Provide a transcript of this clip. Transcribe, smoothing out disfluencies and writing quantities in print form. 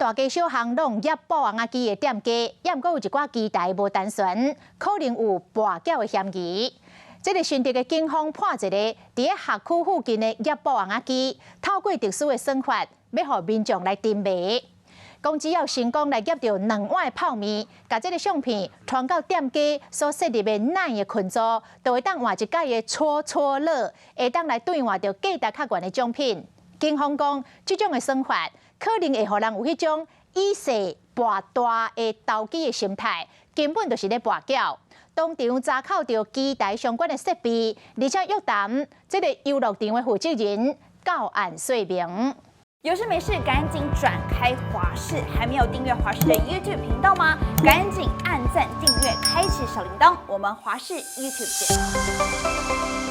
大街小巷攏有驗布仔機的店家，也毋過有一寡機台無單純，可能有跋筊的嫌疑。這个新竹的警方破一个佇咧學區附近的驗布仔機，透過特殊的算法，欲予民眾來沉迷。講只要成功來驗著兩碗泡麵，共這个相片傳到店家所設立的 LINE 的群組，就會當換一擺的戳戳樂，會當來兌換著價值較懸的獎品。警方講，這種的算法可能會予人有彼種以細博大的投機的心態，根本就是咧跋筊。當場查扣著機台相關的設備，而且約談這个遊樂場的負責人到案說明。有事沒事，趕緊轉開華視，還沒有訂閱華視的 YouTube 頻道嗎？趕緊按讚、訂閱、開啟小鈴鐺，我們華視 YouTube 見。